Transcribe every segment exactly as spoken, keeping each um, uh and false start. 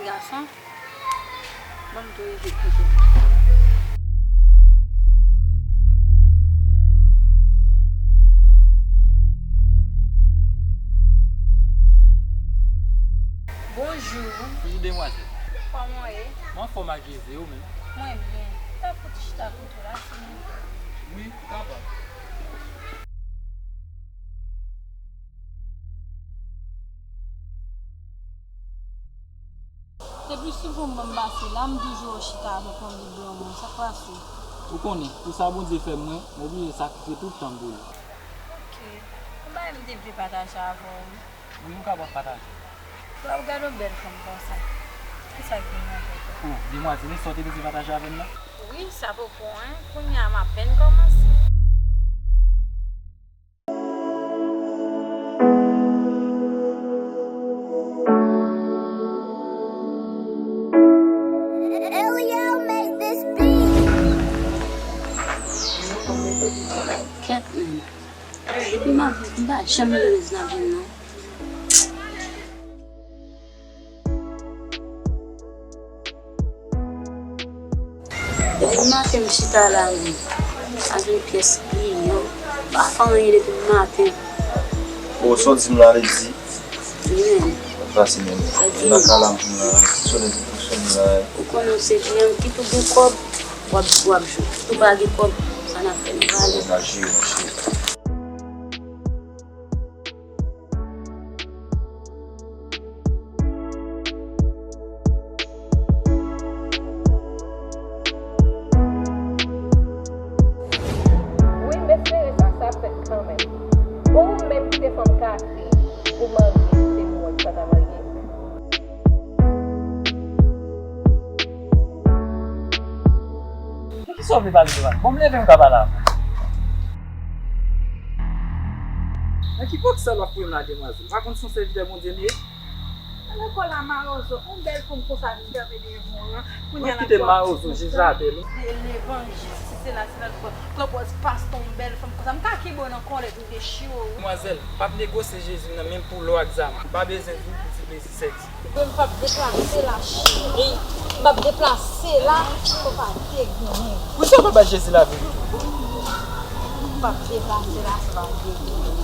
Gason, ban m tou rive kote. Bonjou. Bonjou, demwazèl. Kòman w ye? Mwen anfòm ak Jezi, ou menm? Mwen byen. Ta pou ti chita kote w la, si nou vle. Wi, ou kapab. Depi souvan m pase la, m toujou chita avèk yon bib nan men m. Sa k pase? Ou konnen, pou sa Bondye fè mwen, m oblije sakrifye tout tan m pou li. Ok. Yon bagay m te vle pataje avè w, wi. Wi, m kapab pataje. Lè w ap gade yon bèl fanm konsa, kisa k vin nan tèt ou? O, demwazèl, e sa w te bezwen pataje avè m nan? Wi, sa poko, en. Kounye a, m apèn kòmanse. Elio made this beat. Kèt, men. Depi maten, m pa janm legliz nan vil nan. Depi maten, m chita la, wi. Pa gen pyès kliyan. M pa fè anyen depi maten. O, sa w di m la, Alexis? Wi, menm. Sa se menm. Sa di m. Lakay la m vin la, fonksyone pou fonksyone la. Ou konnen se kliyan ki tou gen kòb, w ap, w ap jwe. Ki tou pa gen kòb, sa n ap fè, nou pale. N a jere, monchè. Wi, m espere sa, sa ap fèt kanmenm. Bon, ou menm ki te fè m kafe pou marye, se mwen ki pa ta marye. Men kisa w vle pale devan l? Bon, m leve, m ka pale avè w. Nan ki pòt sal w ap foure m la, demwazèl? Ou pa konn se yon sèvitè Bondye m ye? Alò, kò la mawozo, yon bèl fanm konsa vin kanpe devan w lan. Mwen kite mawozo, Jezi avè l. Levanjil, si se la, se nan lòt bò. Lòt bò, pastè, yon bèl fanm konsa. M ka kenbe w nan kòlèt, m dechire w, wi. Demwazèl, m p ap negosye Jezi m nan menm pou lò ak zam. M pa bezwen di w pou ti plezi sèks. Wi, m p ap deplase la, cheri. M p ap deplase la, fò pa te genyen. Poukisa w pa bay Jezi lavi w? M p ap deplase la, fò pa te genyen.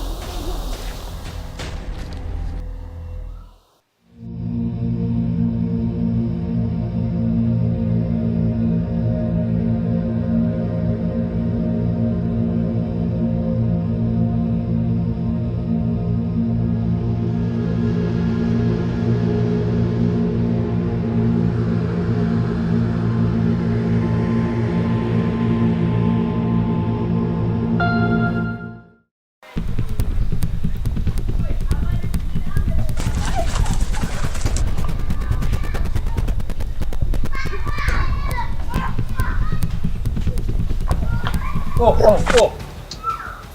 Oh, oh, oh!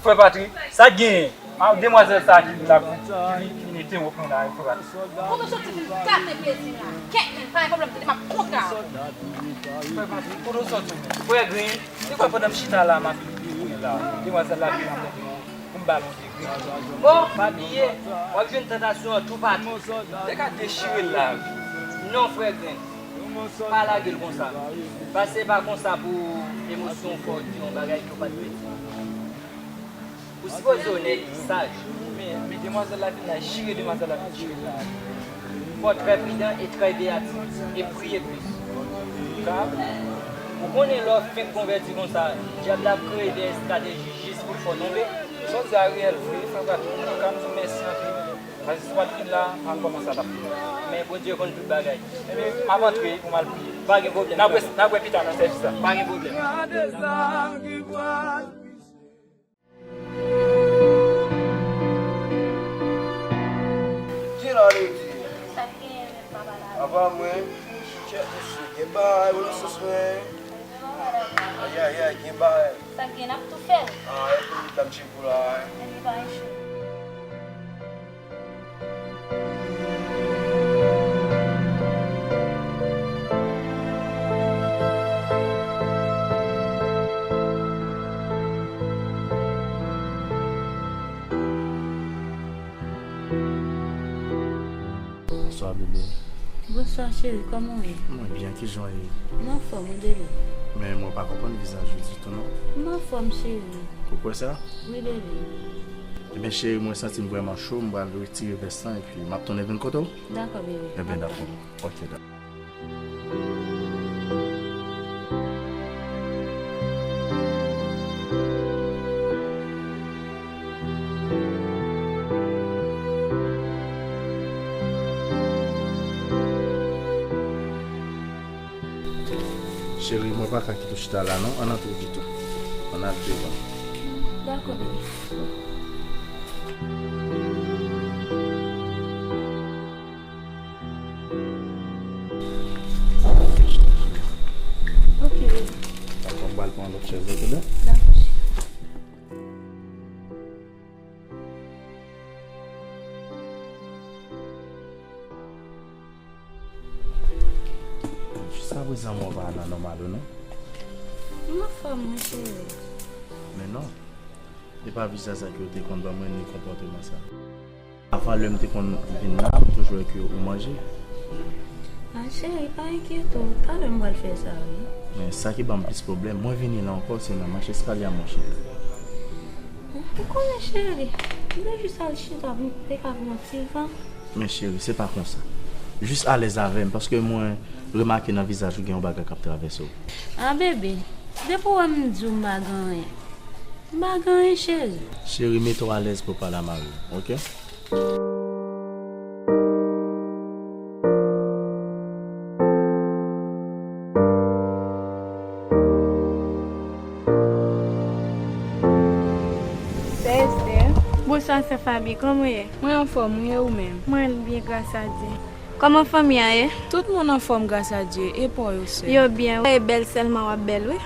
Frè Patri, sa k genyen? A, demwazèl sa ki vin la, ki vin, ki vin entewonp mwen la, frè Patri. Kote w soti vin gate plezi m la? Kèt, men, pa gen pwoblèm, tande, m ap kontre avè w. Frè Patri, kote w soti menm? Frè Green, se kwa pandan m chita la, m ap vin la, demwazèl la vin la, pou m ba l yon de grenn. Bon, pa bliye, w ap jwenn tantasyon an toupatou. Te ka dechire l la. Non, frè Grenn, pa lage l konsa. Pase pa konsa pou emosyon w fè w di yon bagay ke w pa t vle di. Ou sipoze onèt, saj. Men, men demwazèl la vin la, jire demwazèl la vin jire la. Fò trè pridan e trè veyatif, e priye plis. Ou konnen lè w fenk konvèti konsa, dyab la ap kreye de estrateji jis pou l fè w tonbe. Sa w di a reyèl vre, frè Patrick. Mwen ka m di w mèsi anpil. Paske si w pa t vin la, m pa konn kòman sa t ap fèt. Men Bondye konn tout bagay. Ebyen, m ap antre pou m al priye. Pa gen pwoblèm. N ap wè, n ap wè pita nan sèvis la. Pa gen pwoblèm. Ki la, Lady? Sa k genyen menm, papa la? Apa mwen? Chèf, mesye, gen bagay, ou nan sans mwen. Ayayay, gen bagay. Sa k gen, n ap tou fè l. Ah, e pou li, dam chèf ou la. Epi pa gen chou. Bonswa, bebe. Bonswa, Bonswa cheri, kòman w ye? Mwen byen, kijan w ye? M anfòm wi bebe. Men mwen pa konprann vizaj ou ditou non. M anfòm cheri. Ou kwè sa? Wi bebe. Ebyen cheri, mwen santi m vrèman cho, m pral retire vès lan epi m ap tounen vin kote w. Dakò bebe. Ebyen dakò. Ok, dakò. Cheri, mwen pa ka kite w chita la non, ann antre pito. Ann al devan. Dakò bebe. Ok. Dakò, m pral pran lòt chèz la, tande? Dakò. Jiskaprezan mwen pa nan nòmal ou non. M anfòm wi cheri. Men non. E pa vizaj sa ke w te konn ban mwen ni konpòteman sa. Avan lè m te konn vin la, m toujou wè ke ou manje. A cheri, pa enkyete w, talè m pral fè sa wi. Men sa ki ban m plis pwoblèm, mwen vini la ankò, se nan mach eskalye a monchè. Ou konnen cheri, m te jis al chita pou m te ka pran ti van. Men cheri, se pa konsa. Jis alèz avè m, paske mwen remake nan vizaj ou gen yon bagay k ap travèse w. A bebe, depi w wè m di w m pa gen anyen. M pa gen anyen cheri. Cheri, mete w alèz pou w pale a mari w, ok? Sè Esther. Bonswa sè Faby, kòman w ye? Mwen anfòm wi, e ou menm? Mwen byen gras a Dye. Kòman fanmi an ye? Tout moun anfòm gras a Dye, e pa w yo sè? Yo byen wi, e bèl sèlman w ap bèl wi.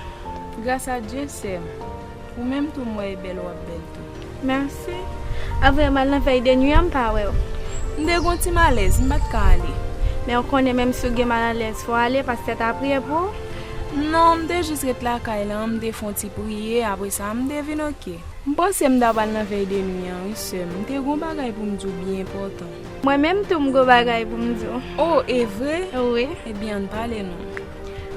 Gras a Dye sè m. Ou menm tou m wè e bèl w ap bèl tou. Mèsi. Avan m al nan vèy de nwi an m pa wè w. M te gon ti malèz, m pa t ka ale. Men w konnen menm si w gen malalèz fò w ale, pastè ta priye pou ou. Non, m te jis ret lakay la, m te fè yon ti priye, apre sa m te vin oke. M panse m ta pral nan vèy de nwi an wi sè m, m te gon bagay pou m di w byen enpòtan. Mwen menm tou m gon bagay pou m di w. O, e vre? Wi. Ebyen ann pale non.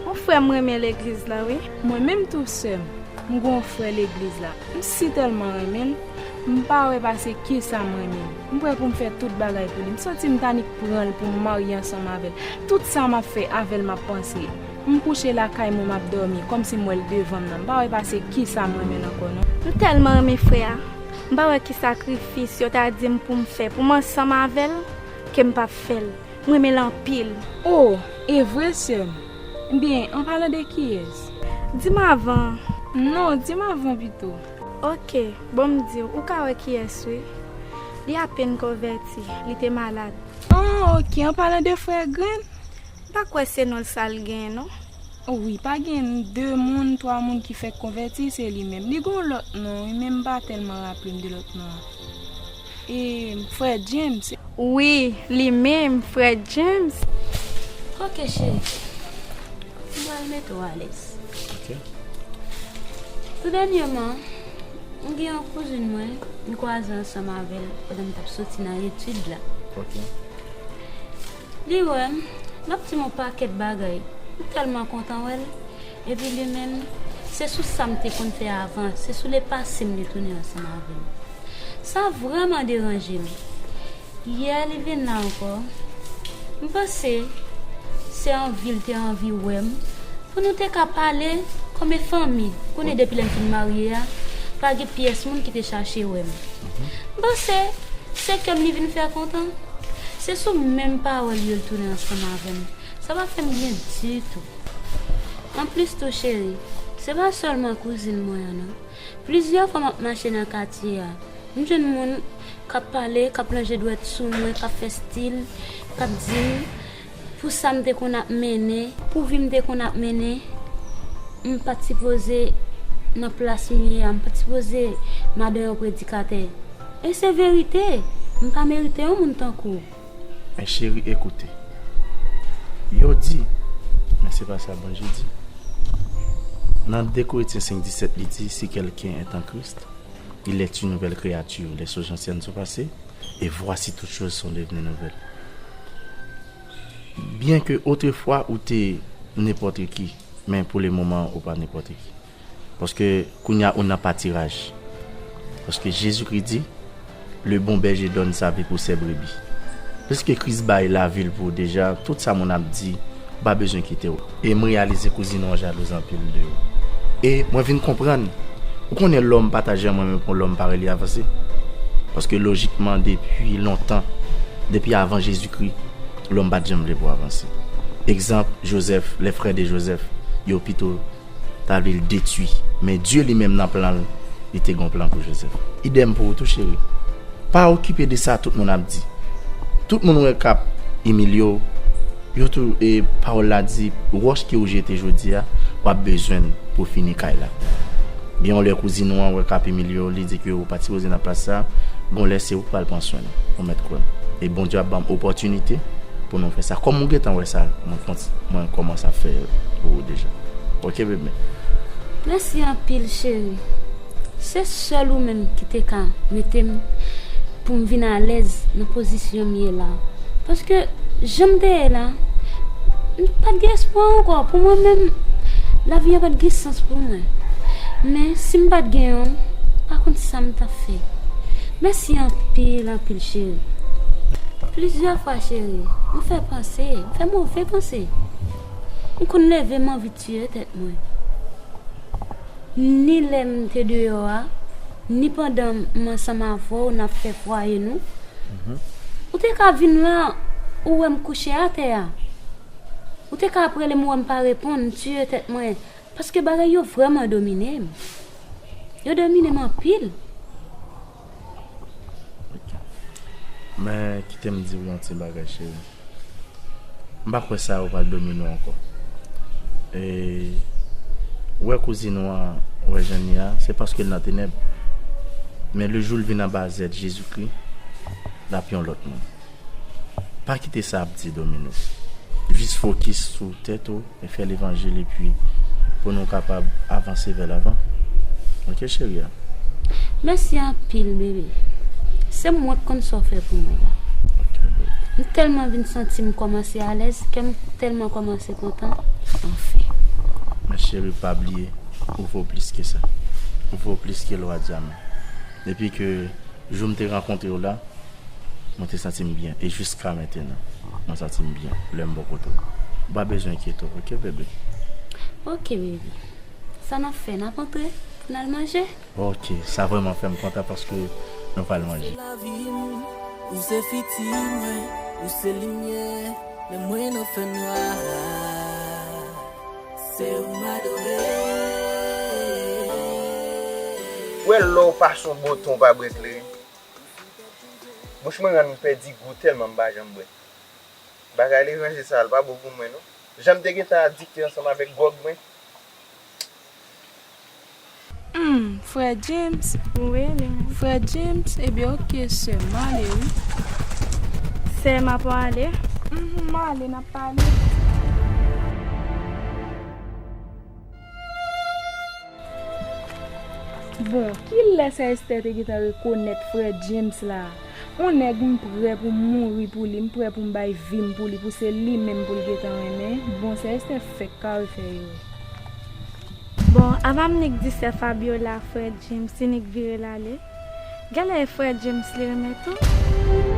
Yon frè m renmen legliz la wi. Mwen menm tou sè m. M gen yon frè legliz la. M si tèlman renmen l. M pa wè pase kisa m renmen l. M prè pou m fè tout bagay pou li. M santi m t annik pran l pou m marye ansanm avè l. Tout sa m ap fè, avè l m ap panse. M kouche lakay mwen, m ap dòmi, kòmsi m wè l devan m nan. M pa wè pase kisa m renmen l ankò non. M tèlman renmen frè a. M pa wè ki sakrifis yo ta di m pou m fè pou m ansanm avè l, ke m p ap fè l. M renmen l anpil. O, e vre sè m? Ebyen, an palan de kiyès? Di m avan. Non, di m avan pito. Oke, bon m di w, ou ka wè kiyès wi. Li apèn konvèti, li te malad. An, oke, an palan de frè Grenn? M pa kwè se non l sa l gen non. Wi, pa gen de moun, twa moun ki fèk konvèti, se li menm. Li gen yon lòt non wi, men m pa tèlman raple m de lòt non an. E, frè James. Wi, li menm, frè James. Ok cheri, m pral mete w alèz. Ok. Tou dènyèman, m gen yon kouzin mwen, m kwaze ansanm avè l pandan m t ap soti nan etid la. Ok. Li wè m, l ap di m yon pakèt bagay. M tèlman kontan wè l. Epi li menm, se sou sa m te konn fè avan, se sou lepase m li tounen ansanm avè m. Sa vrèman deranje m. Yè li vin la ankò. M panse se anvi l te anvi wè m pou nou te ka pale kòm e fanmi. Konnen depi lè m fin marye a, pa gen pyès moun ki te chache wè m. M panse se kè m li vin fè kontan. Se sou menm pawòl yo l tounen ansanm avè m. Sa pa fè m byen ditou. Anplis tou cheri, se pa sèlman kouzin mwen an non. Plizyè fwa m ap mache nan katye a, m jwenn moun k ap pale, k ap lonje dwèt sou mwen, k ap fè stil, k ap di m pou sa m te konn ap mennen, pou vi m te konn ap mennen, m pa t sipoze nan plas m ye a, m pa t sipoze madan yon predikatè. E se verite, m pa merite yon moun tankou w. Men cheri, ekoute. Yo di, men se pa sa Bondye di. Nan de Korentyen senk disèt, li di, si quelqu'un est en Christ, il est une nouvelle créature. Les choses anciennes sont passées, et voici toutes choses sont devenues nouvelles. Byen ke otrefwa ou te nenpòt ki, men pou le moman ou pa nenpòt ki. Paske kounye a ou nan patiraj. Paske Jezikri di, le bon bèje dòne sa vi pou sè brebi. Piske Kris bay lavi l pou ou deja, tout sa moun ap di, ou pa bezwen kite w. E m reyalize kouzin ou an jalouz anpil de ou. E mwen vin konprann, ou konnen lòm pa ta janm renmen pou lòm parèy li avanse. Paske lojikman, depi lontan, depi avan Jezikri, lòm pa t janm vle pou avanse. Egzanp, Jozèf, les frères de Joseph, yo pito ta vle l detwi. Men Dye li menm nan plan l, li te gon plan pou Jozèf. Idèm pou ou tou, cheri. Pa okipe de sa tout moun ap di. Tout moun wè k ap imilye w, yo tou, e pawòl la di, wòch ke ou jete jodi a, w ap bezwen l pou fini kay la. Gen yon lè kouzin ou an wè k ap imilye w, li di ke ou pa t sipoze nan plas sa, gon lè se ou k pral pran swen l, ou mèt kwè m. E Bondye ap ban m opòtinite pou nou fè sa. Kòm ou gentan wè sa, mwen kont-, mwen kòmanse ap fè pou ou deja. Oke, bebe? Mèsi anpil, cheri. Se sèl ou menm ki te ka mete m pou m vin alèz nan pozisyon m ye la. Paske jan m te ye la, m pa t gen espwa ankò. Pou mwen menm, lavi a pa t gen sans pou mwen. Men si m pa t genyen w, m pa konn sa m t ap fè. Mèsi anpil, anpil, cheri. Plizyè fwa, cheri, m fè panse, m fè move panse. M konn leve, m anvi tiye tèt mwen. Ni lè m te deyò a, ni pandan m ansanm avè w n ap fè fwaye nou. Mhm. Ou te ka vin la, ou wè m kouche atè a. Ou te ka ap rele m, ou wè m pa reponn, m tiye tèt mwen. Paske bagay yo vrèman domine m. Yo domine m anpil. Men kite m di w yon ti bagay, cheri. M pa kwè sa yo pral domine w ankò. E, ou wè kouzin ou an, ou wè jan l ye a, se paske l nan tenèb. Men le jou l vin anba zèd Jezikri, l ap yon lòt moun. Pa kite sa ap di domine w. Jis fokis sou tèt ou e fè levanjil, epi pou nou kapab avanse vè lavan. Oke, cheri a? Mèsi anpil, bebe. Se mwen k konn sa w fè pou mwen la. M tèlman vin santi m kòmanse alèz, kè m tèlman kòmanse kontan. Anfen. Men cheri, pa bliye, ou vo plis ke sa. Ou vo plis ke lwa dyaman. Depi ke jou m te rankontre w la, mwen te santi m byen. E jiska mentenan, mwen santi m byen lè m bò kote w. Ou pa bezwen enkyete w, oke, bebe? Oke, bebe. Sa n ap fè, n ap antre pou n al manje? Oke, sa vrèman fè m kontan paske nou pral manje. Ou se lavi m, ou se fiti mwen, ou se limyè, men mwen nan fènwa. Se ou m adore. Ou wè lè w pase yon boton pa brekle. Bouch mwen rann m pèdi gou tèlman m pa janm bwè. Bagay letranje sa a, l pa bon pou mwen non. Jan m te gentan adikte ansanm avèk gwòg mwen. Hmm, frè James. Wi, li menm. Frè James, ebyen, oke, sè, m ale, wi. Sè, m ap ale. Mhm, m ale, n ap pale. Bon, kilè sè Esther te gentan rekonèt frè James la? On nèg m prè pou m mouri pou li, m prè pou m bay vi m pou li, pou se li menm pou l gentan renmen. Bon, sè Esther fèk kare fè erè. Bon, avan m nik di sè Fabiola frè James li nik vire l ale. Genlè e frè James li renmen tou.